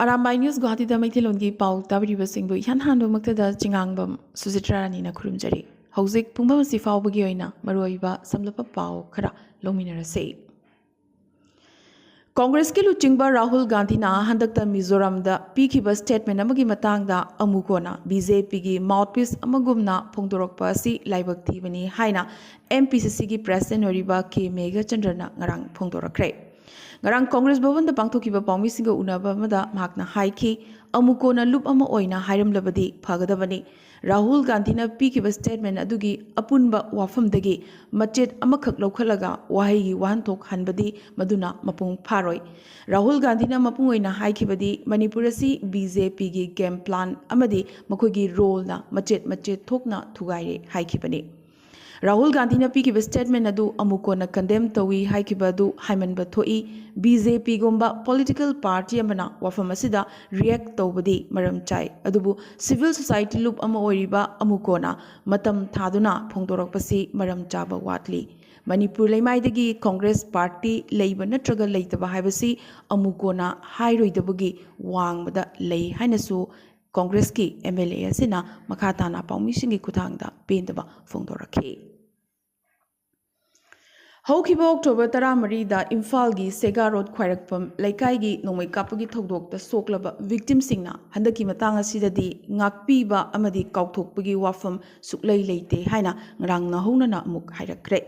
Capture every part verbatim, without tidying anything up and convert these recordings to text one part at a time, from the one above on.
Arambai news ꯒꯨꯋꯥꯍꯥꯇꯤꯗ ꯃꯩꯇꯩꯂꯣꯟꯒꯤ ꯄꯥꯎ ꯇꯥꯕꯤꯔꯤꯕꯁꯤꯡꯕꯨ ꯏꯍꯥꯟ ꯍꯥꯟꯕꯃꯛꯇꯗ ꯆꯤꯉꯥꯡꯕꯝ ꯁꯨꯖꯤꯇ꯭ꯔꯥ ꯔꯥꯅꯤꯅ ꯈꯨꯔꯨꯝꯖꯔꯤ꯫ ꯍꯧꯖꯤꯛ ꯄꯨꯡꯐꯝ ꯑꯁꯤ ꯐꯥꯎꯕꯒꯤ ꯑꯣꯏꯅ ꯃꯔꯨꯑꯣꯏꯕ ꯁꯝꯂꯞꯄ ꯄꯥꯎ ꯈꯔ ꯂꯧꯃꯤꯟꯅꯔꯁꯤ꯫ ꯀꯣꯡꯒ꯭ꯔꯦꯁꯀꯤ ꯂꯨꯆꯤꯡꯕ ꯔꯥꯍꯨꯜ ꯒꯥꯟꯙꯤꯅ ꯍꯟꯗꯛꯇ ꯃꯤꯖꯣꯔꯥꯝꯗ ꯄꯤꯈꯤꯕ ꯁ꯭ꯇꯦꯠꯃꯦꯟ ꯑꯃꯒꯤ ꯃꯇꯥꯡꯗ ꯑꯃꯨꯛ ꯀꯣꯟꯅ ꯕꯤ ꯖꯦ ꯄꯤꯒꯤ ꯃꯥꯎꯠꯄꯤꯁ ꯑꯃꯒꯨꯝꯅ ꯐꯣꯡꯗꯣꯔꯛꯄ ꯑꯁꯤ ꯂꯥꯏꯕꯛ ꯊꯤꯕꯅꯤ ꯍꯥꯏꯅ ꯑꯦꯝ ꯄꯤ ꯁꯤ ꯁꯤꯒꯤ ꯄ꯭ꯔꯦꯁꯤꯗꯦꯟꯠ ꯑꯣꯏꯔꯤꯕ ꯀꯦ ꯃꯦꯘꯆꯟꯗ꯭ꯔꯅ ꯉꯔꯥꯡ ꯐꯣꯡꯗꯣꯔꯛꯈ꯭ꯔꯦ꯫ ꯉꯔꯥꯡ ꯀꯣꯡꯒ꯭ꯔꯦꯁ ꯚꯕꯟꯗ ꯄꯥꯡꯊꯣꯛꯈꯤꯕ ꯄꯥꯎꯃꯤꯁꯤꯡꯒ ꯎꯅꯕ ꯑꯃꯗ ꯃꯍꯥꯛꯅ ꯍꯥꯏꯈꯤ, ꯑꯃꯨꯛ ꯀꯣꯟꯅ ꯂꯨꯞ ꯑꯃ ꯑꯣꯏꯅ ꯍꯥꯏꯔꯝꯂꯕꯗꯤ ꯐꯒꯗꯕꯅꯤ꯫ ꯔꯥꯍꯨꯜ ꯒꯥꯟꯙꯤꯅ ꯄꯤꯈꯤꯕ ꯁ꯭ꯇꯦꯠꯃꯦꯟ ꯑꯗꯨꯒꯤ ꯑꯄꯨꯟꯕ ꯋꯥꯐꯝꯗꯒꯤ ꯃꯆꯦꯠ ꯑꯃꯈꯛ ꯂꯧꯈꯠꯂꯒ ꯋꯥꯍꯩꯒꯤ ꯋꯥꯍꯟꯊꯣꯛ ꯍꯟꯕꯗꯤ ꯃꯗꯨꯅ ꯃꯄꯨꯡ ꯐꯥꯔꯣꯏ꯫ ꯔꯥꯍꯨꯜ ꯒꯥꯟꯙꯤꯅ ꯃꯄꯨꯡ ꯑꯣꯏꯅ ꯍꯥꯏꯈꯤꯕꯗꯤ ꯃꯅꯤꯄꯨꯔ ꯑꯁꯤ ꯕꯤ ꯖꯦ ꯄꯤꯒꯤ ꯒꯦꯝ ꯄ꯭ꯂꯥꯟ ꯑꯃꯗꯤ ꯃꯈꯣꯏꯒꯤ ꯔꯣꯜꯅ ꯃꯆꯦꯠ ꯃꯆꯦꯠ ꯊꯣꯛꯅ ꯊꯨꯒꯥꯏꯔꯦ ꯍꯥꯏꯈꯤꯕꯅꯤ꯫ ꯔꯥꯍꯨꯜ ꯒꯥꯟꯙꯤꯅ ꯄꯤꯈꯤꯕ ꯁ꯭ꯇꯦꯠꯃꯦꯟ ꯑꯗꯨ ꯑꯃꯨꯛ ꯀꯣꯟꯅ ꯀꯟꯗꯦꯝ ꯇꯧꯏ ꯍꯥꯏꯈꯤꯕ ꯑꯗꯨ ꯍꯥꯏꯃꯟꯕ ꯊꯣꯛꯏ꯫ ꯕꯤ ꯖꯦ ꯄꯤꯒꯨꯝꯕ ꯄꯣꯂꯤꯇꯤꯀꯦꯜ ꯄꯥꯔꯇꯤ ꯑꯃꯅ ꯋꯥꯐꯝ ꯑꯁꯤꯗ ꯔꯤꯌꯦꯛ ꯇꯧꯕꯗꯤ ꯃꯔꯝ ꯆꯥꯏ, ꯑꯗꯨꯕꯨ ꯁꯤꯚꯤꯜ ꯁꯣꯁꯥꯏꯇꯤ ꯂꯨꯞ ꯑꯃ ꯑꯣꯏꯔꯤꯕ ꯑꯃꯨꯛ ꯀꯣꯟꯅ ꯃꯇꯝ ꯊꯥꯗꯨꯅ ꯐꯣꯡꯗꯣꯔꯛꯄꯁꯤ ꯃꯔꯝ ꯆꯥꯕ ꯋꯥꯠꯂꯤ꯫ ꯃꯅꯤꯄꯨꯔ ꯂꯩꯃꯥꯏꯗꯒꯤ ꯀꯣꯡꯒ꯭ꯔꯦꯁ ꯄꯥꯔꯇꯤ ꯂꯩꯕ ꯅꯠꯇ꯭ꯔꯒ ꯂꯩꯇꯕ ꯍꯥꯏꯕꯁꯤ ꯑꯃꯨꯛ ꯀꯣꯟꯅ ꯍꯥꯏꯔꯣꯏꯗꯕꯒꯤ ꯋꯥꯡꯃꯗ ꯂꯩ ꯍꯥꯏꯅꯁꯨ ꯀꯣꯡꯒ꯭ꯔꯦꯁꯀꯤ ꯑꯦꯝ ꯑꯦꯜ ꯑꯦ ꯑꯁꯤꯅ ꯃꯈꯥ ꯇꯥꯅ ꯄꯥꯎꯃꯤꯁꯤꯡꯒꯤ ꯈꯨꯠꯊꯥꯡꯗ ꯄꯦꯟꯗꯕ ꯐꯣꯡꯗꯣꯔꯛꯈꯤ꯫ ꯍꯧꯈꯤꯕ ꯑꯣꯛꯇꯣꯕꯔ ꯇꯔꯥꯃꯔꯤꯗ ꯏꯝꯐꯥꯜꯒꯤ ꯁꯦꯒꯥ ꯔꯣꯗ ꯈ꯭ꯋꯥꯏꯔꯛꯄꯝ ꯂꯩꯀꯥꯏꯒꯤ ꯅꯣꯡꯃꯩ ꯀꯥꯞꯄꯒꯤ ꯊꯧꯗꯣꯛꯇ ꯁꯣꯛꯂꯕ ꯚꯤꯛꯇꯤꯝꯁꯤꯡꯅ ꯍꯟꯗꯛꯀꯤ ꯃꯇꯥꯡ ꯑꯁꯤꯗꯗꯤ ꯉꯥꯛꯄꯤꯕ ꯑꯃꯗꯤ ꯀꯥꯎꯊꯣꯛꯄꯒꯤ ꯋꯥꯐꯝ ꯁꯨꯛꯂꯩ ꯂꯩꯇꯦ ꯍꯥꯏꯅ ꯉꯔꯥꯡ ꯅꯧꯍꯧꯅꯅ ꯑꯃꯨꯛ ꯍꯥꯏꯔꯛꯈ꯭ꯔꯦ꯫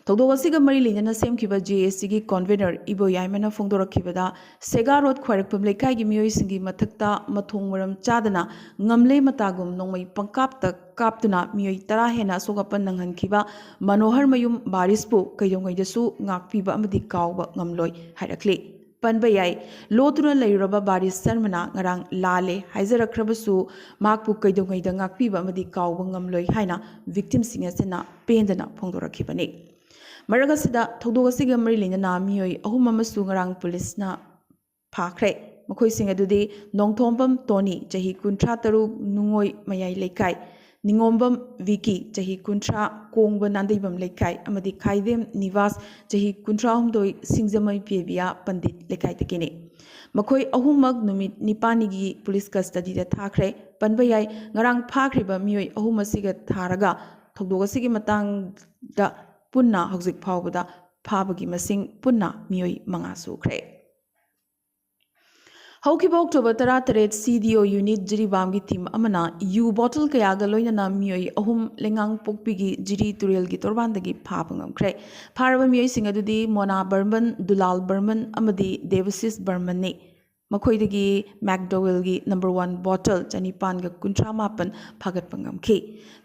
ꯊꯧꯗꯣꯛ ꯑꯁꯤꯒ ꯃꯔꯤ ꯂꯩꯅꯅ ꯁꯦꯝꯈꯤꯕ ꯖꯦ ꯑꯦ ꯁꯤꯒꯤ ꯀꯣꯟꯚꯦꯅꯔ ꯏꯕꯣ ꯌꯥꯏꯃꯅ ꯐꯣꯡꯗꯣꯔꯛꯈꯤꯕꯗ, ꯁꯦꯒꯥ ꯔꯣꯗ ꯈ꯭ꯋꯥꯏꯔꯛꯄꯝ ꯂꯩꯀꯥꯏꯒꯤ ꯃꯤꯑꯣꯏꯁꯤꯡꯒꯤ ꯃꯊꯛꯇ ꯃꯊꯣꯡ ꯃꯔꯝ ꯆꯥꯗꯅ ꯉꯝꯂꯦ ꯃꯇꯥꯒꯨꯝ ꯅꯣꯡꯃꯩ ꯄꯪꯀꯥꯞꯇ ꯀꯥꯞꯇꯨꯅ ꯃꯤꯑꯣꯏ ꯇꯔꯥ ꯍꯦꯟꯅ ꯑꯁꯣꯛ ꯑꯄꯟ ꯅꯪꯍꯟꯈꯤꯕ ꯃꯅꯣꯍꯔꯃꯌꯨꯝ ꯕꯥꯔꯤꯁꯄꯨ ꯀꯩꯗꯧꯉꯩꯗꯁꯨ ꯉꯥꯛꯄꯤꯕ ꯑꯃꯗꯤ ꯀꯥꯎꯕ ꯉꯝꯂꯣꯏ ꯍꯥꯏꯔꯛꯂꯤ꯫ ꯄꯟꯕ ꯌꯥꯏ, ꯂꯣꯠꯇꯨꯅ ꯂꯩꯔꯨꯔꯕ ꯕꯥꯔꯤꯁ ꯁꯔꯃꯅ ꯉꯔꯥꯡ ꯂꯥꯜꯂꯦ ꯍꯥꯏꯖꯔꯛꯈ꯭ꯔꯕꯁꯨ, ꯃꯍꯥꯛꯄꯨ ꯀꯩꯗꯧꯉꯩꯗ ꯉꯥꯛꯄꯤꯕ ꯑꯃꯗꯤ ꯀꯥꯎꯕ ꯉꯝꯂꯣꯏ ꯍꯥꯏꯅ ꯚꯤꯛꯇꯤꯝꯁꯤꯡ ꯑꯁꯤꯅ ꯄꯦꯟꯗꯅ ꯐꯣꯡꯗꯣꯔꯛꯈꯤꯕꯅꯤ꯫ ꯃꯔꯛ ꯑꯁꯤꯗ, ꯊꯧꯗꯣꯛ ꯑꯁꯤꯒ ꯃꯔꯤ ꯂꯩꯅꯅ ꯃꯤꯑꯣꯏ ꯑꯍꯨꯝ ꯑꯃꯁꯨ ꯉꯔꯥꯡ ꯄꯨꯂꯤꯁꯅ ꯐꯥꯈ꯭ꯔꯦ꯫ ꯃꯈꯣꯏꯁꯤꯡ ꯑꯗꯨꯗꯤ ꯅꯣꯡꯊꯣꯝꯕꯝ ꯇꯣꯅꯤ, ꯆꯍꯤ ꯀꯨꯟꯊ꯭ꯔꯥ ꯇꯔꯨꯛ, ꯅꯨꯡꯉꯣꯏ ꯃꯌꯥꯏ ꯂꯩꯀꯥꯏ, ꯅꯤꯉꯣꯝꯕꯝ ꯚꯤꯀꯤ, ꯆꯍꯤ ꯀꯨꯟꯊ꯭ꯔꯥ, ꯀꯣꯡꯕ ꯅꯥꯟꯗꯩꯕꯝ ꯂꯩꯀꯥꯏ, ꯑꯃꯗꯤ ꯈꯥꯏꯗꯦꯝ ꯅꯤꯕꯥꯁ, ꯆꯍꯤ ꯀꯨꯟꯊ꯭ꯔꯥ ꯍꯨꯝꯗꯣꯏ, ꯁꯤꯡꯖꯃꯩ ꯄꯦꯕꯤꯌꯥ ꯄꯟꯗꯤꯠ ꯂꯩꯀꯥꯏꯗꯒꯤꯅꯤ꯫ ꯃꯈꯣꯏ ꯑꯍꯨꯝꯃꯛ ꯅꯨꯃꯤꯠ ꯅꯤꯄꯥꯜꯅꯤꯒꯤ ꯄꯨꯂꯤꯁ ꯀꯁꯇꯗꯤꯗ ꯊꯥꯈ꯭ꯔꯦ꯫ ꯄꯟꯕ ꯌꯥꯏ, ꯉꯔꯥꯡ ꯐꯥꯈ꯭ꯔꯤꯕ ꯃꯤꯑꯣꯏ ꯑꯍꯨꯝ ꯑꯁꯤꯒ ꯊꯥꯔꯒ ꯊꯧꯗꯣꯛ ꯑꯁꯤꯒꯤ ꯃꯇꯥꯡꯗ ꯄꯨꯟꯅ ꯍꯧꯖꯤꯛ ꯐꯥꯎꯕꯗ ꯐꯥꯕꯒꯤ ꯃꯁꯤꯡ ꯄꯨꯟꯅ ꯃꯤꯑꯣꯏ ꯃꯉꯥ ꯁꯨꯈ꯭ꯔꯦ꯫ ꯍꯧꯈꯤꯕ ꯑꯣꯛꯇꯣꯕꯔ ꯇꯔꯥꯇꯔꯦꯠ CDO unit ꯖꯤꯔꯤꯕꯥꯝꯒꯤ team ꯑꯃꯅ ꯌꯨ bottle ꯀꯌꯥꯒ ꯂꯣꯏꯅꯅ ꯃꯤꯑꯣꯏ ꯑꯍꯨꯝ ꯂꯩꯉꯥꯡꯄꯣꯛꯄꯤꯒꯤ ꯖꯤꯔꯤ ꯇꯨꯔꯦꯜꯒꯤ ꯇꯣꯔꯕꯥꯟꯗꯒꯤ ꯐꯥꯕ ꯉꯝꯈ꯭ꯔꯦ꯫ ꯐꯥꯔꯕ ꯃꯤꯑꯣꯏꯁꯤꯡ ꯑꯗꯨꯗꯤ ꯃꯣꯅꯥ ꯕꯔꯃꯟ, ꯗꯨꯂꯥꯜ ꯕꯔꯃꯟ ꯑꯃꯗꯤ ꯗꯦꯕꯁꯤꯁ ꯕꯔꯃꯟꯅꯤ꯫ ꯃꯈꯣꯏꯗꯒꯤ McDowellꯒꯤ number one bottle ꯆꯅꯤꯄꯥꯟꯒ ꯀꯨꯟꯊ꯭ꯔꯥ ꯃꯥꯄꯟ ꯐꯥꯒꯠꯄ ꯉꯝꯈꯤ꯫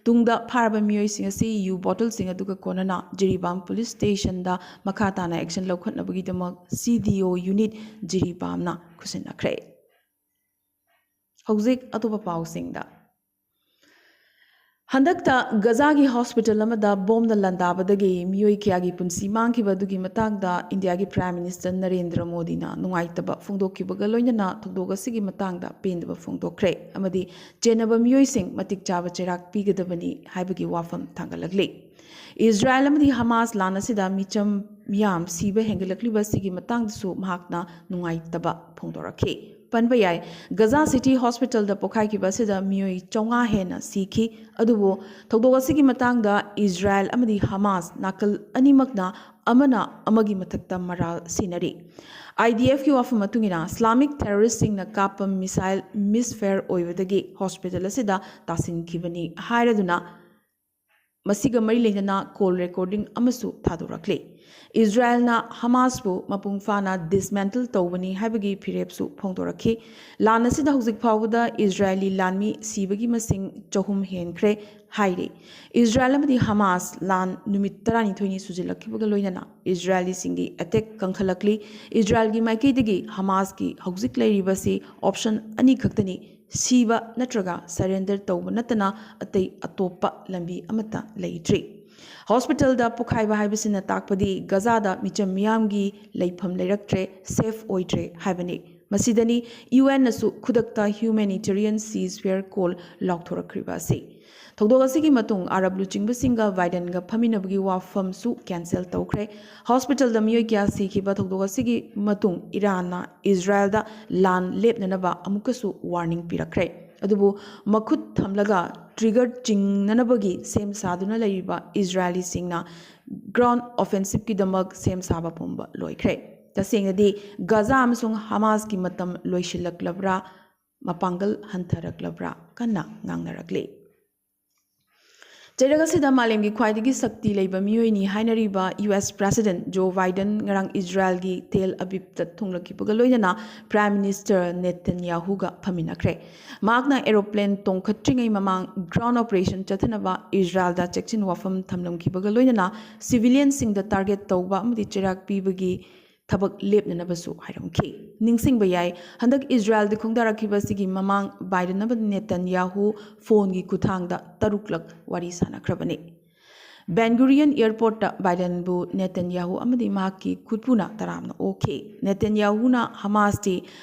ꯇꯨꯡꯗ ꯐꯥꯔꯕ ꯃꯤꯑꯣꯏꯁꯤꯡ ꯑꯁꯤ ꯌꯨ bottleꯁꯤꯡ ꯑꯗꯨꯒ ꯀꯣꯟꯅꯅ ꯖꯤꯔꯤꯕꯥꯝ ꯄꯨꯂꯤꯁ ꯁ꯭ꯇꯦꯁꯟꯗ ꯃꯈꯥ ꯇꯥꯅ action ꯂꯧꯈꯠꯅꯕꯒꯤꯗꯃꯛ CDO unit ꯖꯤꯔꯤꯕꯥꯝꯅ ꯈꯨꯠꯁꯤꯟꯅꯈ꯭ꯔꯦ꯫ ꯍꯧꯖꯤꯛ ꯑꯇꯣꯞꯄ ꯄꯥꯎꯁꯤꯡꯗ꯫ ꯍꯟꯗꯛꯇ ꯒꯖꯥꯒꯤ ꯍꯣꯁꯄꯤꯇꯥꯜ ꯑꯃꯗ ꯕꯣꯝꯅ ꯂꯥꯟꯗꯥꯕꯗꯒꯤ ꯃꯤꯑꯣꯏ ꯀꯌꯥꯒꯤ ꯄꯨꯟꯁꯤ ꯃꯥꯡꯈꯤꯕ ꯑꯗꯨꯒꯤ ꯃꯇꯥꯡꯗ ꯏꯟꯗꯤꯌꯥꯒꯤ Prime Minister ꯅꯔꯦꯟꯗ꯭ꯔ ꯃꯣꯗꯤꯅ ꯅꯨꯡꯉꯥꯏꯇꯕ ꯐꯣꯡꯗꯣꯛꯈꯤꯕꯒ ꯂꯣꯏꯅꯅ ꯊꯧꯗꯣꯛ ꯑꯁꯤꯒꯤ ꯃꯇꯥꯡꯗ ꯄꯦꯟꯗꯕ ꯐꯣꯡꯗꯣꯛꯈ꯭ꯔꯦ ꯑꯃꯗꯤ ꯆꯦꯟꯅꯕ ꯃꯤꯑꯣꯏꯁꯤꯡ ꯃꯇꯤꯛ ꯆꯥꯕ ꯆꯩꯔꯥꯛ ꯄꯤꯒꯗꯕꯅꯤ ꯍꯥꯏꯕꯒꯤ ꯋꯥꯐꯝ ꯊꯥꯡꯒꯠꯂꯛꯂꯤ꯫ ꯏꯖꯔꯥꯌꯦꯜ ꯑꯃꯗꯤ ꯍꯃꯥꯁ ꯂꯥꯟ ꯑꯁꯤꯗ ꯃꯤꯆꯝ ꯃꯤꯌꯥꯝ ꯁꯤꯕ ꯍꯦꯟꯒꯠꯂꯛꯂꯤꯕ ꯑꯁꯤꯒꯤ ꯃꯇꯥꯡꯗꯁꯨ ꯃꯍꯥꯛꯅ ꯅꯨꯡꯉꯥꯏꯇꯕ ꯐꯣꯡꯗꯣꯔꯛꯈꯤ꯫ ꯄꯟꯕ ꯌꯥꯏ, ꯒꯖꯥ ꯁꯤꯇꯤ ꯍꯣꯁꯄꯤꯇꯥꯜꯗ ꯄꯣꯈꯥꯏꯈꯤꯕ ꯑꯁꯤꯗ ꯃꯤꯑꯣꯏ ꯆꯥꯝꯃꯉꯥ ꯍꯦꯟꯅ ꯁꯤꯈꯤ꯫ ꯑꯗꯨꯕꯨ ꯊꯧꯗꯣꯛ ꯑꯁꯤꯒꯤ ꯃꯇꯥꯡꯗ ꯏꯖꯔꯥꯌꯦꯜ ꯑꯃꯗꯤ ꯍꯃꯥꯁ ꯅꯥꯀꯜ ꯑꯅꯤꯃꯛꯅ ꯑꯃꯅ ꯑꯃꯒꯤ ꯃꯊꯛꯇ ꯃꯔꯥꯜ ꯁꯤꯟꯅꯔꯤ꯫ IDFꯀꯤ ꯋꯥꯐꯝ ꯃꯇꯨꯡ ꯏꯟꯅ, ꯏꯁꯂꯥꯃꯤꯛ terroristꯁꯤꯡꯅ ꯀꯥꯞꯄ missile misfire ꯑꯣꯏꯕꯗꯒꯤ ꯍꯣꯁꯄꯤꯇꯥꯜ ꯑꯁꯤꯗ ꯇꯥꯁꯤꯟꯈꯤꯕꯅꯤ ꯍꯥꯏꯔꯗꯨꯅ, ꯃꯁꯤꯒ ꯃꯔꯤ ꯂꯩꯅꯅ call recording ꯑꯃꯁꯨ ꯊꯥꯗꯣꯔꯛꯂꯤ꯫ ꯏꯖꯔꯥꯌꯦꯜꯅ ꯍꯃꯥꯁꯄꯨ ꯃꯄꯨꯡ ꯐꯥꯅ dismantle ꯇꯧꯕꯅꯤ ꯍꯥꯏꯕꯒꯤ ꯐꯤꯔꯦꯞꯁꯨ ꯐꯣꯡꯗꯣꯔꯛꯈꯤ꯫ ꯂꯥꯟ ꯑꯁꯤꯗ ꯍꯧꯖꯤꯛ ꯐꯥꯎꯕꯗ ꯏꯖꯔꯥꯌꯦꯂꯤ ꯂꯥꯟꯃꯤ ꯁꯤꯕꯒꯤ ꯃꯁꯤꯡ ꯆꯍꯨꯝ ꯍꯦꯟꯈ꯭ꯔꯦ ꯍꯥꯏꯔꯤ꯫ ꯏꯖꯔꯥꯌꯦꯜ ꯑꯃꯗꯤ ꯍꯃꯥꯁ ꯂꯥꯟ ꯅꯨꯃꯤꯠ ꯇꯔꯥꯅꯤꯊꯣꯏꯅꯤ ꯁꯨꯖꯤꯜꯂꯛꯈꯤꯕꯒ ꯂꯣꯏꯅꯅ ꯏꯖꯔꯥꯌꯦꯂꯤꯁꯤꯡꯒꯤ attack ꯀꯟꯈꯠꯂꯛꯂꯤ꯫ ꯏꯖꯔꯥꯌꯦꯜꯒꯤ ꯃꯥꯏꯀꯩꯗꯒꯤ ꯍꯃꯥꯁꯀꯤ ꯍꯧꯖꯤꯛ ꯂꯩꯔꯤꯕꯁꯤ option ꯑꯅꯤ ꯈꯛꯇꯅꯤ, ꯁꯤꯕ ꯅꯠꯇ꯭ꯔꯒ surrender ꯇꯧꯕ ꯅꯠꯇꯅ ꯑꯇꯩ ꯑꯇꯣꯞꯄ ꯂꯝꯕꯤ ꯑꯃꯠꯇ ꯂꯩꯇ꯭ꯔꯤ꯫ ꯍꯣꯁꯄꯤꯇꯥꯜꯗ ꯄꯣꯈꯥꯏꯕ ꯍꯥꯏꯕꯁꯤꯅ ꯇꯥꯛꯄꯗꯤ ꯒꯖꯥꯗ ꯃꯤꯆꯝ ꯃꯤꯌꯥꯝꯒꯤ ꯂꯩꯐꯝ ꯂꯩꯔꯛꯇ꯭ꯔꯦ, safe ꯑꯣꯏꯗ꯭ꯔꯦ ꯍꯥꯏꯕꯅꯤ꯫ ꯃꯁꯤꯗꯅꯤ ꯌꯨ ꯑꯦꯟꯅꯁꯨ ꯈꯨꯗꯛꯇ humanitarian ceasefire call ꯂꯥꯎꯊꯣꯔꯛꯈ꯭ꯔꯤꯕ ꯑꯁꯤ꯫ ꯊꯧꯗꯣꯛ ꯑꯁꯤꯒꯤ ꯃꯇꯨꯡ ꯑꯔꯕ ꯂꯨꯆꯤꯡꯕꯁꯤꯡꯒ ꯕꯥꯏꯗꯟꯒ ꯐꯝꯃꯤꯟꯅꯕꯒꯤ ꯋꯥꯐꯝꯁꯨ ꯀꯦꯟꯁꯦꯜ ꯇꯧꯈ꯭ꯔꯦ꯫ ꯍꯣꯁꯄꯤꯇꯥꯜꯗ ꯃꯤꯑꯣꯏ ꯀꯌꯥ ꯁꯤꯈꯤꯕ ꯊꯧꯗꯣꯛ ꯑꯁꯤꯒꯤ ꯃꯇꯨꯡ ꯏꯔꯥꯟꯅ ꯏꯖꯔꯥꯏꯜꯗ ꯂꯥꯟ ꯂꯦꯞꯅꯅꯕ ꯑꯃꯨꯛꯀꯁꯨ ꯋꯥꯔꯅꯤꯡ ꯄꯤꯔꯛꯈ꯭ꯔꯦ꯫ ꯑꯗꯨꯕꯨ ꯃꯈꯨꯠ ꯊꯝꯂꯒ ꯇ꯭ꯔꯤꯒꯔ ꯆꯤꯡꯅꯅꯕꯒꯤ ꯁꯦꯝ ꯁꯥꯗꯨꯅ ꯂꯩꯔꯤꯕ ꯏꯖꯔꯥꯏꯂꯤꯁꯤꯡꯅ ꯒ꯭ꯔꯥꯎꯟ ꯑꯣꯐꯦꯟꯁꯤꯞꯀꯤꯗꯃꯛ ꯁꯦꯝ ꯁꯥꯕ ꯄꯨꯝꯕ ꯂꯣꯏꯈ꯭ꯔꯦ꯫ ꯇꯁꯦꯡꯅꯗꯤ ꯒꯥꯖꯥ ꯑꯃꯁꯨꯡ ꯍꯃꯥꯁꯀꯤ ꯃꯇꯝ ꯂꯣꯏꯁꯤꯜꯂꯛꯂꯕ꯭ꯔꯥ, ꯃꯄꯥꯡꯒꯜ ꯍꯟꯊꯔꯛꯂꯕ꯭ꯔꯥ ꯀꯟꯅ ꯉꯥꯡꯅꯔꯛꯂꯤ꯫ ꯆꯩꯔꯛ ꯑꯁꯤꯗ ꯃꯥꯂꯦꯝꯒꯤ ꯈ꯭ꯋꯥꯏꯗꯒꯤ ꯁꯛꯇꯤ ꯂꯩꯕ ꯃꯤꯑꯣꯏꯅꯤ ꯍꯥꯏꯅꯔꯤꯕ ꯌꯨ ꯑꯦꯁ ꯄ꯭ꯔꯦꯁꯤꯗꯦꯟꯠ ꯖꯣ ꯕꯥꯏꯗꯟ ꯉꯔꯥꯡ ꯏꯖꯔꯥꯏꯜꯒꯤ ꯇꯦꯜ ꯑꯕꯤꯕꯇ ꯊꯨꯡꯂꯛꯈꯤꯕꯒ ꯂꯣꯏꯅꯅ ꯄ꯭ꯔꯥꯏꯝ ꯃꯤꯅꯤꯁꯇꯔ ꯅꯦꯇꯟꯌꯥꯍꯨꯒ ꯐꯝꯃꯤꯟꯅꯈ꯭ꯔꯦ꯫ ꯃꯍꯥꯛꯅ ꯑꯦꯔꯣꯄ꯭ꯂꯦꯟ ꯇꯣꯡꯈꯠꯇ꯭ꯔꯤꯉꯩ ꯃꯃꯥꯡ ꯒ꯭ꯔꯥꯎꯟ ꯑꯣꯄꯔꯦꯁꯟ ꯆꯠꯊꯅꯕ ꯏꯖꯔꯥꯏꯜꯗ ꯆꯦꯛꯁꯤꯟ ꯋꯥꯐꯝ ꯊꯝꯂꯝꯈꯤꯕꯒ ꯂꯣꯏꯅꯅ ꯁꯤꯚꯤꯂꯤꯌꯟꯁꯤꯡꯗ ꯇꯥꯔꯒꯦꯠ ꯇꯧꯕ ꯑꯃꯗꯤ ꯆꯩꯔꯥꯛ ꯄꯤꯕꯒꯤ ꯊꯕꯛ ꯂꯦꯞꯅꯅꯕꯁꯨ ꯍꯥꯏꯔꯝꯈꯤ꯫ ꯅꯤꯡꯁꯤꯡꯕ ꯌꯥꯏ, ꯍꯟꯗꯛ ꯏꯖꯔꯥꯏꯜꯗ ꯈꯣꯡꯗꯥꯔꯛꯈꯤꯕ ꯑꯁꯤꯒꯤ ꯃꯃꯥꯡ ꯕꯥꯏꯗꯟ ꯑꯃꯗꯤ ꯅꯦꯇꯟꯌꯥꯍꯨ ꯐꯣꯟꯒꯤ ꯈꯨꯠꯊꯥꯡꯗ ꯇꯔꯨꯛꯂꯛ ꯋꯥꯔꯤ ꯁꯥꯅꯈ꯭ꯔꯕꯅꯤ꯫ ꯕꯦꯟ ꯒꯨꯔꯤꯌꯟ ꯑꯦꯌꯔꯄꯣꯔꯠꯇ ꯕꯥꯏꯗꯟꯕꯨ ꯅꯦꯇꯟꯌꯥꯍꯨ ꯑꯃꯗꯤ ꯃꯍꯥꯛꯀꯤ ꯈꯨꯠꯄꯨꯅ ꯇꯔꯥꯝꯅ ꯑꯣꯛꯈꯤ꯫ ꯅꯦꯇꯟꯌꯥꯍꯨꯅ ꯍꯃꯥꯁꯇꯤ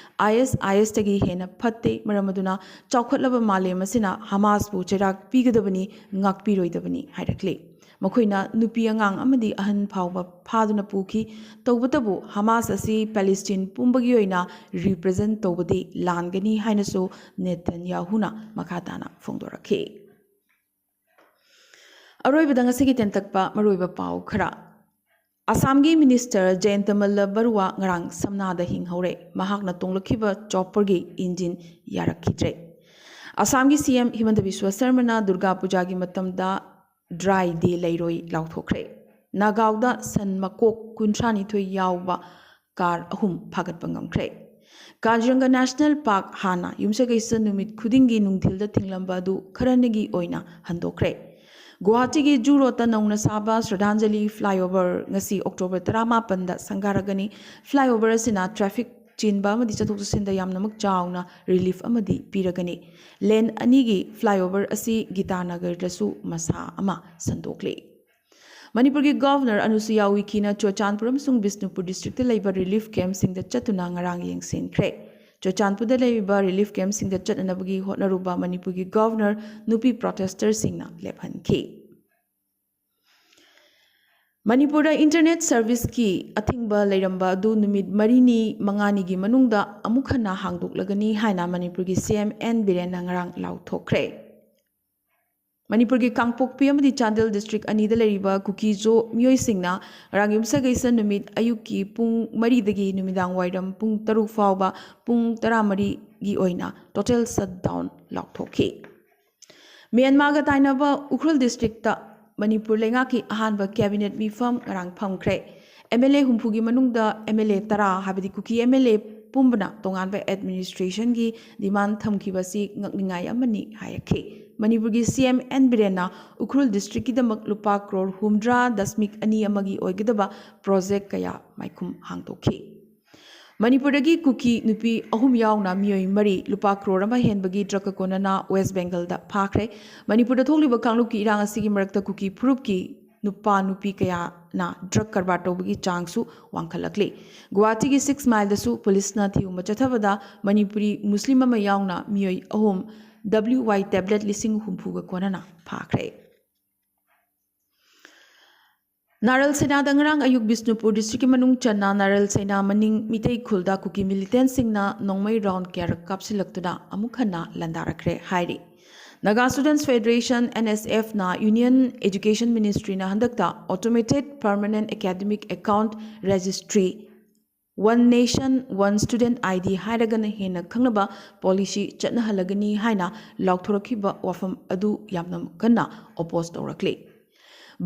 ꯑꯥꯏ ꯑꯦꯁ ꯑꯥꯏ ꯑꯦꯁꯇꯒꯤ ꯍꯦꯟꯅ ꯐꯠꯇꯦ, ꯃꯔꯝ ꯑꯗꯨꯅ ꯆꯥꯎꯈꯠꯂꯕ ꯃꯥꯂꯦꯝ ꯑꯁꯤꯅ ꯍꯃꯥꯁꯄꯨ ꯆꯩꯔꯥꯛ ꯄꯤꯒꯗꯕꯅꯤ, ꯉꯥꯛꯄꯤꯔꯣꯏꯗꯕꯅꯤ ꯍꯥꯏꯔꯛꯂꯤ꯫ ꯃꯈꯣꯏꯅ ꯅꯨꯄꯤ ꯑꯉꯥꯡ ꯑꯃꯗꯤ ꯑꯍꯟ ꯐꯥꯎꯕ ꯐꯥꯗꯨꯅ ꯄꯨꯈꯤ꯫ ꯇꯧꯕꯇꯕꯨ ꯍꯃꯥꯁ ꯑꯁꯤ ꯄꯦꯂꯦꯁꯇꯤꯟ ꯄꯨꯝꯕꯒꯤ ꯑꯣꯏꯅ ꯔꯤꯄ꯭ꯔꯖꯦꯟ ꯇꯧꯕꯗꯤ ꯂꯥꯟꯒꯅꯤ ꯍꯥꯏꯅꯁꯨ ꯅꯦꯇꯟꯌꯥꯍꯨꯅ ꯃꯈꯥ ꯇꯥꯅ ꯐꯣꯡꯗꯣꯔꯛꯈꯤ꯫ ꯑꯔꯣꯏꯕꯗ ꯉꯁꯤꯒꯤ ꯇꯦꯟꯇꯛꯄ ꯃꯔꯨꯑꯣꯏꯕ ꯄꯥꯎ ꯈꯔ꯫ ꯑꯁꯥꯝꯒꯤ ꯃꯤꯅꯤꯁꯇꯔ ꯖꯌꯟꯇ ꯃꯜꯂ ꯕꯔꯨꯋꯥ ꯉꯔꯥꯡ ꯁꯝꯅꯥꯗ ꯍꯤꯡꯍꯧꯔꯦ꯫ ꯃꯍꯥꯛꯅ ꯇꯣꯡꯂꯛꯈꯤꯕ ꯆꯣꯄꯔꯒꯤ ꯏꯟꯖꯤꯟ ꯌꯥꯔꯛꯈꯤꯗ꯭ꯔꯦ꯫ ꯑꯁꯥꯝꯒꯤ ꯁꯤ ꯑꯦꯝ ꯍꯤꯃꯟꯇ ꯕꯤꯁ꯭ꯋ ꯁꯔꯃꯅ ꯗꯨꯔꯒꯥ ꯄꯨꯖꯥꯒꯤ ꯃꯇꯝꯗ ꯗ꯭ꯔꯥꯏ ꯗꯦ ꯂꯩꯔꯣꯏ ꯂꯥꯎꯊꯣꯛꯈ꯭ꯔꯦ꯫ ꯅꯥꯒꯥꯎꯗ ꯁꯟ ꯃꯀꯣꯛ ꯀꯨꯟꯊ꯭ꯔꯥ ꯅꯤꯊꯣꯏ ꯌꯥꯎꯕ ꯀꯥꯔ ꯑꯍꯨꯝ ꯐꯥꯒꯠꯄ ꯉꯝꯈ꯭ꯔꯦ꯫ ꯀꯥꯖꯤꯔꯪꯒ ꯅꯦꯁꯅꯦꯜ ꯄꯥꯔꯛ ꯍꯥꯟꯅ ꯌꯨꯝꯁꯀꯩꯁ ꯅꯨꯃꯤꯠ ꯈꯨꯗꯤꯡꯒꯤ ꯅꯨꯡꯊꯤꯜꯗ ꯊꯤꯡꯂꯝꯕ ꯑꯗꯨ ꯈꯔꯅꯤꯒꯤ ꯑꯣꯏꯅ ꯍꯟꯗꯣꯛꯈ꯭ꯔꯦ꯫ ꯒꯨꯋꯥꯍꯥꯇꯤꯒꯤ ꯖꯨ ꯔꯣꯗꯇ ꯅꯧꯅ ꯁꯥꯕ ꯁ꯭ꯔꯗꯥꯟꯖꯂꯤ ꯐ꯭ꯂꯥꯏꯑꯣꯚꯔ ꯉꯁꯤ ꯑꯣꯛꯇꯣꯕꯔ ꯇꯔꯥꯃꯥꯄꯟꯗ ꯁꯪꯒꯥꯔꯒꯅꯤ꯫ ꯐ꯭ꯂꯥꯏꯑꯣꯚꯔ ꯑꯁꯤꯅ ꯇ꯭ꯔꯥꯐꯤꯛ ꯆꯤꯟꯕ ꯑꯃꯗꯤ ꯆꯠꯊꯣꯛ ꯆꯠꯁꯤꯟꯗ ꯌꯥꯝꯅꯃꯛ ꯆꯥꯎꯅ ꯔꯤꯂꯤꯐ ꯑꯃꯗꯤ ꯄꯤꯔꯒꯅꯤ꯫ ꯂꯦꯟ ꯑꯅꯤꯒꯤ ꯐ꯭ꯂꯥꯏꯑꯣꯚꯔ ꯑꯁꯤ ꯒꯤꯇꯥꯅꯒꯔꯗꯁꯨ ꯃꯁꯥ ꯑꯃ ꯁꯟꯗꯣꯛꯂꯤ꯫ ꯃꯅꯤꯄꯨꯔꯒꯤ ꯒꯚꯔꯅꯔ ꯑꯅꯨꯁꯨꯏꯌꯥ ꯎꯏꯀꯦꯅ ꯆꯨꯔꯆꯥꯟꯄꯨꯔ ꯑꯃꯁꯨꯡ ꯕꯤꯁꯅꯨꯄꯨꯔ ꯗꯤꯁꯇ꯭ꯔꯤꯛꯇ ꯂꯩꯕ ꯔꯤꯂꯤꯐ ꯀꯦꯝꯞꯁꯤꯡꯗ ꯆꯠꯇꯨꯅ ꯉꯔꯥꯡ ꯌꯦꯡꯁꯤꯟꯈ꯭ꯔꯦ꯫ ꯆꯨꯔꯆꯥꯟꯄꯨꯔꯗ ꯂꯩꯔꯤꯕ ꯔꯤꯂꯤꯐ ꯀꯦꯝꯞꯁꯤꯡꯗ ꯆꯠꯅꯅꯕꯒꯤ ꯍꯣꯠꯅꯔꯨꯕ ꯃꯅꯤꯄꯨꯔꯒꯤ ꯒꯚꯔꯅꯔ ꯅꯨꯄꯤ ꯄ꯭ꯔꯣꯇꯦꯁꯇꯔꯁꯤꯡꯅ ꯂꯦꯞꯍꯟꯈꯤ꯫ ꯃꯅꯤꯄꯨꯔꯗ ꯏꯟꯇꯔꯅꯦꯠ ꯁꯔꯚꯤꯁꯀꯤ ꯑꯊꯤꯡꯕ ꯂꯩꯔꯝꯕ ꯑꯗꯨ ꯅꯨꯃꯤꯠ ꯃꯔꯤꯅꯤ ꯃꯉꯥꯅꯤꯒꯤ ꯃꯅꯨꯡꯗ ꯑꯃꯨꯛ ꯍꯟꯅ ꯍꯥꯡꯗꯣꯛꯂꯒꯅꯤ ꯍꯥꯏꯅ ꯃꯅꯤꯄꯨꯔꯒꯤ ꯁꯤ ꯑꯦꯝ ꯑꯦꯟ ꯕꯤꯔꯦꯟꯅ ꯉꯔꯥꯡ ꯂꯥꯎꯊꯣꯛꯈ꯭ꯔꯦ꯫ ꯃꯅꯤꯄꯨꯔꯒꯤ ꯀꯥꯡꯄꯣꯛꯄꯤ ꯑꯃꯗꯤ ꯆꯥꯟꯗꯦꯜ ꯗꯤꯁꯇ꯭ꯔꯤꯛ ꯑꯅꯤꯗ ꯂꯩꯔꯤꯕ ꯀꯨꯀꯤꯖꯣ ꯃꯤꯑꯣꯏꯁꯤꯡꯅ ꯉꯔꯥꯡ ꯌꯨꯝꯁꯀꯩꯁ ꯅꯨꯃꯤꯠ ꯑꯌꯨꯛꯀꯤ ꯄꯨꯡ ꯃꯔꯤꯗꯒꯤ ꯅꯨꯃꯤꯗꯥꯡ ꯋꯥꯏꯔꯝ ꯄꯨꯡ ꯇꯔꯨꯛ ꯐꯥꯎꯕ ꯄꯨꯡ ꯇꯔꯥꯃꯔꯤꯒꯤ ꯑꯣꯏꯅ ꯇꯣꯇꯦꯜ ꯁꯠꯗꯥꯎꯟ ꯂꯥꯎꯊꯣꯛꯈꯤ꯫ ꯃ꯭ꯌꯥꯟꯃꯥꯔꯒ ꯇꯥꯏꯅꯕ ꯎꯈ꯭ꯔꯨꯜ ꯗꯤꯁꯇ꯭ꯔꯤꯛꯇ ꯃꯅꯤꯄꯨꯔ ꯂꯩꯉꯥꯛꯀꯤ ꯑꯍꯥꯟꯕ ꯀꯦꯕꯤꯅꯦꯠ ꯃꯤꯐꯝ ꯉꯔꯥꯡ ꯐꯝꯈ꯭ꯔꯦ꯫ ꯑꯦꯝ ꯑꯦꯜ ꯑꯦ ꯍꯨꯝꯐꯨꯒꯤ ꯃꯅꯨꯡꯗ ꯑꯦꯝ ꯑꯦꯜ ꯑꯦ ꯇꯔꯥ, ꯍꯥꯏꯕꯗꯤ ꯀꯨꯀꯤ ꯑꯦꯝ ꯑꯦꯜ ꯑꯦ ꯄꯨꯝꯕꯅ ꯇꯣꯉꯥꯟꯕ ꯑꯦꯗꯃꯤꯅꯤꯁꯇ꯭ꯔꯦꯁꯟꯒꯤ ꯗꯤꯃꯥꯟ ꯊꯝꯈꯤꯕ ꯑꯁꯤ ꯉꯛꯅꯤꯡꯉꯥꯏ ꯑꯃꯅꯤ ꯍꯥꯏꯔꯛꯈꯤ꯫ ꯃꯅꯤꯄꯨꯔꯒꯤ ꯁꯤ ꯑꯦꯝ ꯑꯦꯟ ꯕꯤꯔꯦꯟꯅ ꯎꯈ꯭ꯔꯨꯜ ꯗꯤꯁꯇ꯭ꯔꯤꯛꯀꯤꯗꯃꯛ ꯂꯨꯄꯥ ꯀ꯭ꯔꯣꯔ ꯍꯨꯝꯗ꯭ꯔꯥ ꯗꯁꯃꯤꯛ ꯑꯅꯤ ꯑꯃꯒꯤ ꯑꯣꯏꯒꯗꯕ ꯄ꯭ꯔꯣꯖꯦꯛ ꯀꯌꯥ ꯃꯥꯏꯈꯨꯝ ꯍꯥꯡꯗꯣꯛꯈꯤ꯫ ꯃꯅꯤꯄꯨꯔꯗꯒꯤ ꯀꯨꯀꯤ ꯅꯨꯄꯤ ꯑꯍꯨꯝ ꯌꯥꯎꯅ ꯃꯤꯑꯣꯏ ꯃꯔꯤ ꯂꯨꯄꯥ ꯀ꯭ꯔꯣꯔ ꯑꯃ ꯍꯦꯟꯕꯒꯤ ꯗ꯭ꯔꯒ ꯀꯣꯅꯅ ꯋꯦꯁ ꯕꯦꯡꯒꯜꯗ ꯐꯥꯈ꯭ꯔꯦ꯫ ꯃꯅꯤꯄꯨꯔꯗ ꯊꯣꯛꯂꯤꯕ ꯀꯥꯡꯂꯨꯞꯀꯤ ꯏꯔꯥꯡ ꯑꯁꯤꯒꯤ ꯃꯔꯛꯇ ꯀꯨꯀꯤ ꯐꯨꯔꯨꯞꯀꯤ ꯅꯨꯄꯥ ꯅꯨꯄꯤ ꯀꯌꯥꯅ ꯗ꯭ꯔꯒ ꯀꯔꯕꯥꯔ ꯇꯧꯕꯒꯤ ꯆꯥꯡꯁꯨ ꯋꯥꯡꯈꯠꯂꯛꯂꯤ꯫ ꯒꯨꯋꯥꯍꯥꯇꯤꯒꯤ ꯁꯤꯛꯁ ꯃꯥꯏꯜꯗꯁꯨ ꯄꯨꯂꯤꯁꯅ ꯊꯤꯍꯨꯝꯕ ꯆꯠꯊꯕꯗ ꯃꯅꯤꯄꯨꯔꯤ ꯃꯨꯁꯂꯤꯝ ꯑꯃ ꯌꯥꯎꯅ ꯃꯤꯑꯣꯏ ꯑꯍꯨꯝ ꯗꯕ꯭ꯂꯤꯎ ꯋꯥꯏ ꯇꯦꯕ꯭ꯂꯦꯠ ꯂꯤꯁꯤꯡ ꯍꯨꯝꯐꯨꯒ ꯀꯣꯟꯅꯅ ꯐꯥꯈ꯭ꯔꯦ꯫ ꯅꯥꯔꯜ ꯁꯦꯅꯥꯗ ꯉꯔꯥꯡ ꯑꯌꯨꯛ ꯕꯤꯁꯅꯨꯄꯨꯔ ꯗꯤꯁꯇ꯭ꯔꯤꯛꯀꯤ ꯃꯅꯨꯡ ꯆꯟꯅ ꯅꯥꯔꯜ ꯁꯦꯅꯥ ꯃꯅꯤꯡ ꯃꯤꯇꯩ ꯈꯨꯜꯗ ꯀꯨꯀꯤ ꯃꯤꯂꯤꯇꯦꯟꯁꯤꯡꯅ ꯅꯣꯡꯃꯩ ꯔꯥꯎꯟ ꯀꯌꯥꯔꯛ ꯀꯥꯞꯁꯤꯜꯂꯛꯇꯨꯅ ꯑꯃꯨꯛ ꯍꯟꯅ ꯂꯥꯟꯗꯥꯔꯛꯈ꯭ꯔꯦ ꯍꯥꯏꯔꯤ꯫ Naga students federation, N S ꯑꯦꯐꯅ ꯌꯨꯅꯤꯌꯟ ꯑꯦꯖꯨꯀꯦꯁꯟ ꯃꯤꯅꯤꯁꯇ꯭ꯔꯤꯅ ꯍꯟꯗꯛꯇ automated permanent academic account registry, one nation one student I D ꯍꯥꯏꯔꯒꯅ ꯍꯦꯟꯅ ꯈꯪꯅꯕ ꯄꯣꯂꯤꯁꯤ ꯆꯠꯅꯍꯜꯂꯒꯅꯤ ꯍꯥꯏꯅ ꯂꯥꯎꯊꯣꯔꯛꯈꯤꯕ ꯋꯥꯐꯝ ꯑꯗꯨ ꯌꯥꯝꯅ ꯀꯟꯅ ꯑꯣꯄꯣꯖ ꯇꯧꯔꯛꯂꯤ꯫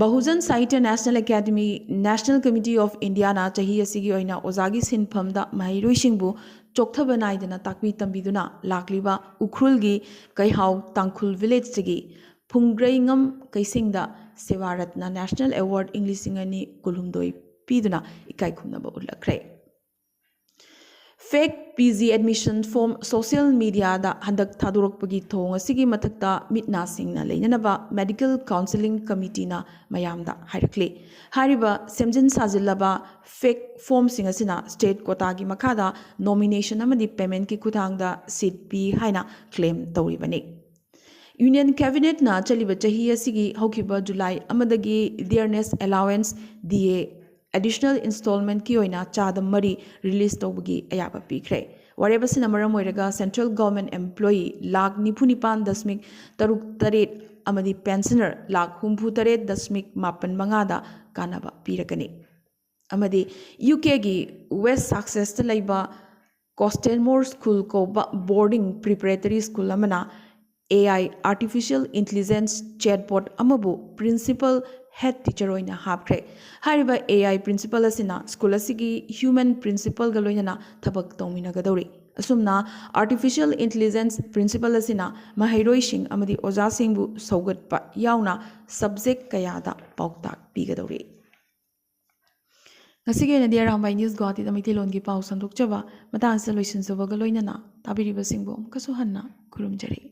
Bahujan Sahitya national academy, national committee of ꯏꯟꯗꯤꯌꯥꯅ ꯆꯍꯤ ꯑꯁꯤꯒꯤ ꯑꯣꯏꯅ ꯑꯣꯖꯥꯒꯤ ꯁꯤꯟꯐꯝꯗ ꯃꯍꯩꯔꯣꯏꯁꯤꯡꯕꯨ ꯆꯣꯛꯊꯕ ꯅꯥꯏꯗꯅ ꯇꯥꯛꯄꯤ ꯇꯝꯕꯤꯗꯨꯅ ꯂꯥꯛꯂꯤꯕ ꯎꯈ꯭ꯔꯨꯜꯒꯤ ꯀꯩꯍꯥꯎ ꯇꯥꯡꯈꯨꯜ ꯚꯤꯂꯦꯖꯇꯒꯤ ꯐꯨꯡꯒ꯭ꯔꯩꯉꯝ ꯀꯩꯁꯤꯡꯗ ꯁꯦꯕꯥ ꯔꯠꯅ ꯅꯦꯁꯅꯦꯜ ꯑꯦꯋꯥꯔꯗ ꯏꯪ ꯂꯤꯁꯤꯡ ꯑꯅꯤ ꯀꯨꯟꯍꯨꯝꯗꯣꯏ ꯄꯤꯗꯨꯅ ꯏꯀꯥꯏ ꯈꯨꯝꯅꯕ ꯎꯠꯂꯛꯈ꯭ꯔꯦ꯫ Fake P G admission form social mediaꯗ ꯍꯟꯗꯛ ꯊꯥꯗꯣꯔꯛꯄꯒꯤ ꯊꯧꯑꯣꯡ ꯑꯁꯤꯒꯤ ꯃꯊꯛꯇ ꯃꯤꯠ ꯅꯥꯁꯤꯡꯅ ꯂꯩꯅꯅꯕ Medical Counselling Committeeꯅ ꯃꯌꯥꯝꯗ ꯍꯥꯏꯔꯛꯂꯤ꯫ ꯍꯥꯏꯔꯤꯕ ꯁꯦꯝꯖꯤꯟ ꯁꯥꯖꯤꯜꯂꯕ fake formꯁꯤꯡ ꯑꯁꯤꯅ state quotaꯒꯤ ꯃꯈꯥꯗ nomination ꯑꯃꯗꯤ paymentꯀꯤ ꯈꯨꯠꯊꯥꯡꯗ seat ꯄꯤ ꯍꯥꯏꯅ claim ꯇꯧꯔꯤꯕꯅꯤ꯫ Union Cabinetꯅ ꯆꯠꯂꯤꯕ ꯆꯍꯤ ꯑꯁꯤꯒꯤ ꯍꯧꯈꯤꯕ July ꯑꯃꯗꯒꯤ dearness allowance, D A, additional installmentꯀꯤ ꯑꯣꯏꯅ ꯆꯥꯗ ꯃꯔꯤ release ꯇꯧꯕꯒꯤ ꯑꯌꯥꯕ ꯄꯤꯈ꯭ꯔꯦ꯫ ꯋꯥꯔꯦꯞ ꯑꯁꯤꯅ ꯃꯔꯝ ꯑꯣꯏꯔꯒ central government employee ꯂꯥꯈ ꯅꯤꯐꯨ ꯅꯤꯄꯥꯟ ꯗꯁꯃꯤꯛ ꯇꯔꯨꯛ ꯇꯔꯦꯠ ꯑꯃꯗꯤ pensioner ꯂꯥꯈ ꯍꯨꯝꯐꯨ ꯇꯔꯦꯠ ꯗꯁꯃꯤꯛ ꯃꯥꯄꯟ ꯃꯉꯥꯗ ꯀꯥꯟꯅꯕ ꯄꯤꯔꯒꯅꯤ꯫ ꯑꯃꯗꯤ UKꯒꯤ West Sussexꯇ ꯂꯩꯕ Cottesmore School ꯀꯧꯕ boarding preparatory school ꯑꯃꯅ A I artificial intelligence chatbot ꯑꯃꯕꯨ principal head teacher ꯑꯣꯏꯅ ꯍꯥꯞꯈ꯭ꯔꯦ꯫ ꯍꯥꯏꯔꯤꯕ A I principal ꯑꯁꯤꯅ school ꯑꯁꯤꯒꯤ human principalꯒ ꯂꯣꯏꯅꯅ ꯊꯕꯛ ꯇꯧꯃꯤꯟꯅꯒꯗꯧꯔꯤ꯫ ꯑꯁꯨꯝꯅ artificial intelligence principal ꯑꯁꯤꯅ ꯃꯍꯩꯔꯣꯏꯁꯤꯡ ꯑꯃꯗꯤ ꯑꯣꯖꯥꯁꯤꯡꯕꯨ ꯁꯧꯒꯠꯄ ꯌꯥꯎꯅ subject ꯀꯌꯥꯗ ꯄꯥꯎꯇꯥꯛ ꯄꯤꯒꯗꯧꯔꯤ꯫ ꯉꯁꯤꯒꯤ ꯑꯣꯏꯅꯗꯤ ꯑꯔꯥꯝꯕꯥꯏ News ꯒꯨꯋꯥꯍꯥꯇꯤꯗ ꯃꯩꯇꯩꯂꯣꯟꯒꯤ ꯄꯥꯎ ꯁꯟꯗꯣꯛꯆꯕ ꯃꯇꯥꯡꯁꯤꯗ ꯂꯣꯏꯁꯤꯟꯖꯕꯒ ꯂꯣꯏꯅꯅ ꯇꯥꯕꯤꯔꯤꯕꯁꯤꯡꯕꯨ ꯑꯃꯨꯛꯀꯁꯨ ꯍꯟꯅ ꯈꯨꯔꯨꯝꯖꯔꯤ꯫